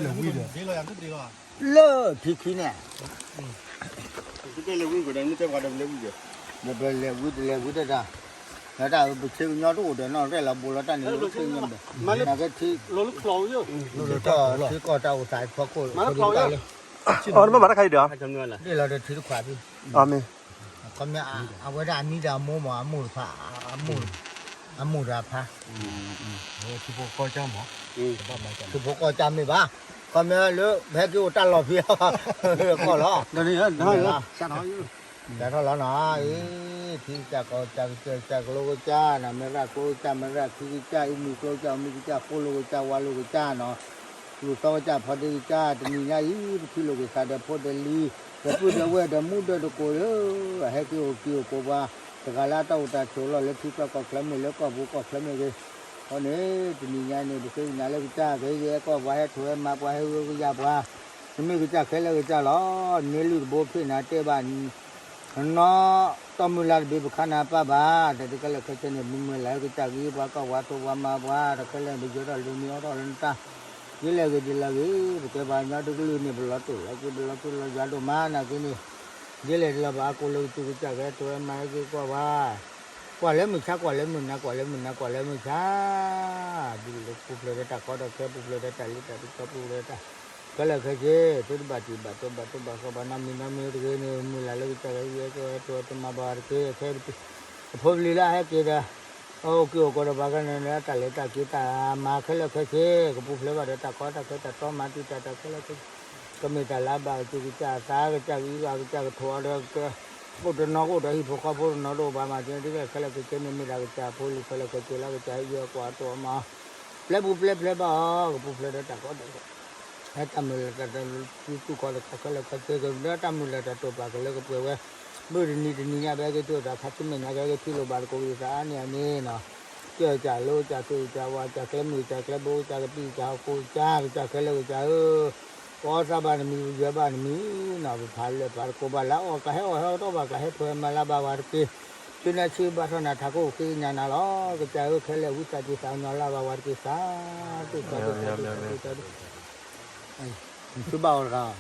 လၢဝံၤဒီး လၢထံခံန့ၣ် လဲၤဝံၤတလဲၤဝံၤတၢ် လၢတၢ်ပဆ့ကညီတအိၣ်ဒီးနီၢ်ရဲၣ်လီၤဘိလီၤတၢ်န့ၣ် လၢထံကညီဒီး နာ်က့ထံ ထံကီၢ်တၢ်အိၣ်သးဖီခိၣ် ထံကီၢ်လၢ အီၤနဘၣ်ဘၣ်တခါအံၤဒီး ဒ်လီၤဒီးထံတခွးဖံ အီၤမ့ၢ် ခီမ့ၢ် အဝဲဒၣ်အမံဒီးအမိၢ်မး အမိၢ်တဖၣ် အမိၢ် အမိၢ်ဒီးအဖါ ထံဖိကီၢ်ကၢ်မး ထံဖိကီၢ်ကၢ်မ့ၢ်ဘၣ် ခီမ့ၢ်လၢ ဟဲက့ၤအိၣ်တၢ်လီၢ်ဖံ ကီၢ်လီၤ စးထီၣ်လီၤနီၤ အံၤ ထံကစၢ်ကီၢ်ကစၢ်ကစၢ်ကစၢ်ကလိကစၢ်နီၤ မ့ၢ်ရၣ်ကျိကစၢ် မ့ၢ်ရၣ်ခံကစၢ် အံၤမုၢ်ကျိကစၢ် အမုၢ်ကစၢ် ဃိလိကစၢ် ဝါလိကစၢ်နီၤ လူၢ်သီကစၢ် ဖီဒ့ကစၢ် တနံၤညါအံၤ ပထံၣ်လိာ်က့ၤသးဒီးဖိဒီးလံၤ ဒီးပုၢ်ဒီးဝဲၢ်ဒီးမူဒီးတကိးဒီး အဟဲက့ၤအိၣ်က့ၤအိၣ်ကိးပှၤ တဂၤလၢအတၢ်အိၣ်တၢ်ဆိးလီၢ်လၢထံချၢကီၢ်ချၢမ့ၢ်ဂ့ၤ လၢကီၢ်ပူၤကီၢ်ချၢမ့ၢ်ဂ့ၤ အဃိန့ၣ် တနံၤညါန့ၣ် ပဃ့ကညးလၢကစၢ် ကဟ့ၣ်ဂံၢ်ဟ့ၣ်ဘါပှၤ ဟဲထီၣ်ဟဲမၤပှၤ ဟဲဂုာ်ကယၤပှၤ နမ့ၢ်ကစၢ်ခဲလၢာ်ကစၢ်လီၤ န့ၢ်လုၢ်တဘိဖျ့ၣ်နၤတဲဘၣ် နီၢ် တီမုၢ်လၢ်တဘ့ၣ်ပခါနၤပၢ်ဘၣ် တၢ်ဒုးခဲလၢာ်ခဲဆ့န့ၣ် မုၢ်မုၢ်လၢ်ကစၢ်ကဟ့ၣ်ပှၤကီၢ်ပှၤသိပှၤမၤပှၤ တၢ်ခဲလၢာ်န့ၣ် ပယီၤထီၣ်လၢနံၤအီထီၣ်လၢနတၢ် ယဲလဲၣ်ဂ့ၤဒ်လဲၣ်ဂ့ၤ ပကဲပှၤကညီတကလုာ်န့ၣ် ပလီၤတိၢ်လီၤက့ၤ ပလီၤတိၢ်လီၤယွၤဒိၣ်မးနာ်က့န့ၣ် ယဲလဲၣ်ဒ်လဲၣ်ပအါကိးလၢကစၢ်ကစၢ်ကဟဲထီၣ်ဟဲမၤဟဲက့ၤကီၢ်ပှၤ ကွၢ်လၢမုၢ်ဆါ ကွၢ်လၢမုၢ်နၤ ကွၢ်လၢမုၢ်နၤ ကွၢ်လၢမုၢ်ဆါ ဒ်လဲၣ်ပူၤဖျဲးဒီးတၢ်ကီတၢ်ခဲ ပူၤဖျဲးဒီးတၢ်လ့တၢ်ပစီ ပူၤဖျဲးဒီးတၢ် ခဲလၢာ်ခဲဆ့ သုတဘၣ်တံၢ်ဘၣ်တီဘၣ်တီဘၣ်ဃီဘၣ်နီတမံၤနီတမံၤတဂ့ၤန့ၣ် မုၢ်လၢ်လၢကစၢ်ကဟဲက့ၤဟဲထီၣ်ဟဲမၤပှၤတက့ၢ် အခဲ အဖိပလံၤလၢအဟဲက့ၤဒီး အိၣ်က့ၤအိၣ်ကီၢ်ဒီးပှၤခဲလၢာ်န့ၣ် တၢ်လဲၤတၢ်က့ၤတၢ်မၤခဲလၢာ်ခဲဆ့ ကပူၤဖျဲးဘၣ်ဒီးတၢ်ကီတၢ်ခဲတၢ်တီမၤတံာ်တာ်တၢ်ခဲလၢာ်ခဲဆ့ ကမ့ၢ်တၢ်လၢအဘၣ်ကစၢ်ကစၢ်အသး ကစၢ်ကအုကစၢ်ကထိးအီၤဒီး အိၣ်တနီၤကအိၣ်ဒီးဟံၣ်ဖိဃီဖိတနီၤဒီးဘၣ်မၤစၢၤဒ်လဲၣ်ခဲလၢာ်ခဲဆ့န့ၣ် မ့ၢ်ဒၣ်ကစၢ်ဖိလံၤခဲလၢာ်ခဲဆ့လၢကစၢ်ဟဲယွၤကွၢ်အတီၢ်မၤ ပျဲပူၤပျဲဖျဲးဘၣ်အီၤ ကပူၤဖျဲးဒီးတၢ်ကီတၢ်ခဲ ဟဲတၢ်မုၢ်လၢ်တၢ်တတူၢ်ခီၣ်တခါခဲလၢာ်ခဲဆ့ကဒီးတၢ်မုၢ်လၢ်တၢ်တိာ်ပာ်ကလၢကပှဲၤဝဲ မုၢ်တနံၤတနံၤညါဘဲက့ၤထံၣ်အိၣ်သးခါဆူမဲာ်ညါကဟဲက့ၤထံၣ်လိာ်ဘၣ်တကိးက့ၤသးအါန့ၢ်အန့ၣ်နီၤ ကဲကစၢ်လိကစၢ်သူကစၢ်ဝါကစၢ်ကျဲမုၢ်ကစၢ်ကျဲဘိကစၢ်ကပံၢ်ကစၢ်ဟီၣ်ခိၣ်ကစၢ် ကစၢ်ခဲလၢာ်ကစၢ်ဧၢ ပအီသးဘၣ်နမံၤ ပယွဲဘၣ်နမံၤနီၤ ပဖးလၢပှၤတကိးဘၣ်လၢအီၣ်ကဟဲအီၣ်ဟဲအီၣ်တီဘၣ်ကဟဲထီၣ်ဟဲမၤလၢဘၣ်ဝဲတက့ၢ် သုနၢ်ဆံဘၣ်ထီၣ်နၤထးခိၣ်ဃ့ကညးနၤလီၤ ကစၢ်ဧၢ ခဲလၢာ်ဝံသးစူၤသးကညီၤလၢဘၣ်ဝဲတက့ၢ် သးတူၢ်သးတူၢ်သးတူၢ်သးတူၢ်သးတူၢ် သုဘၣ်အီၤတဂၤ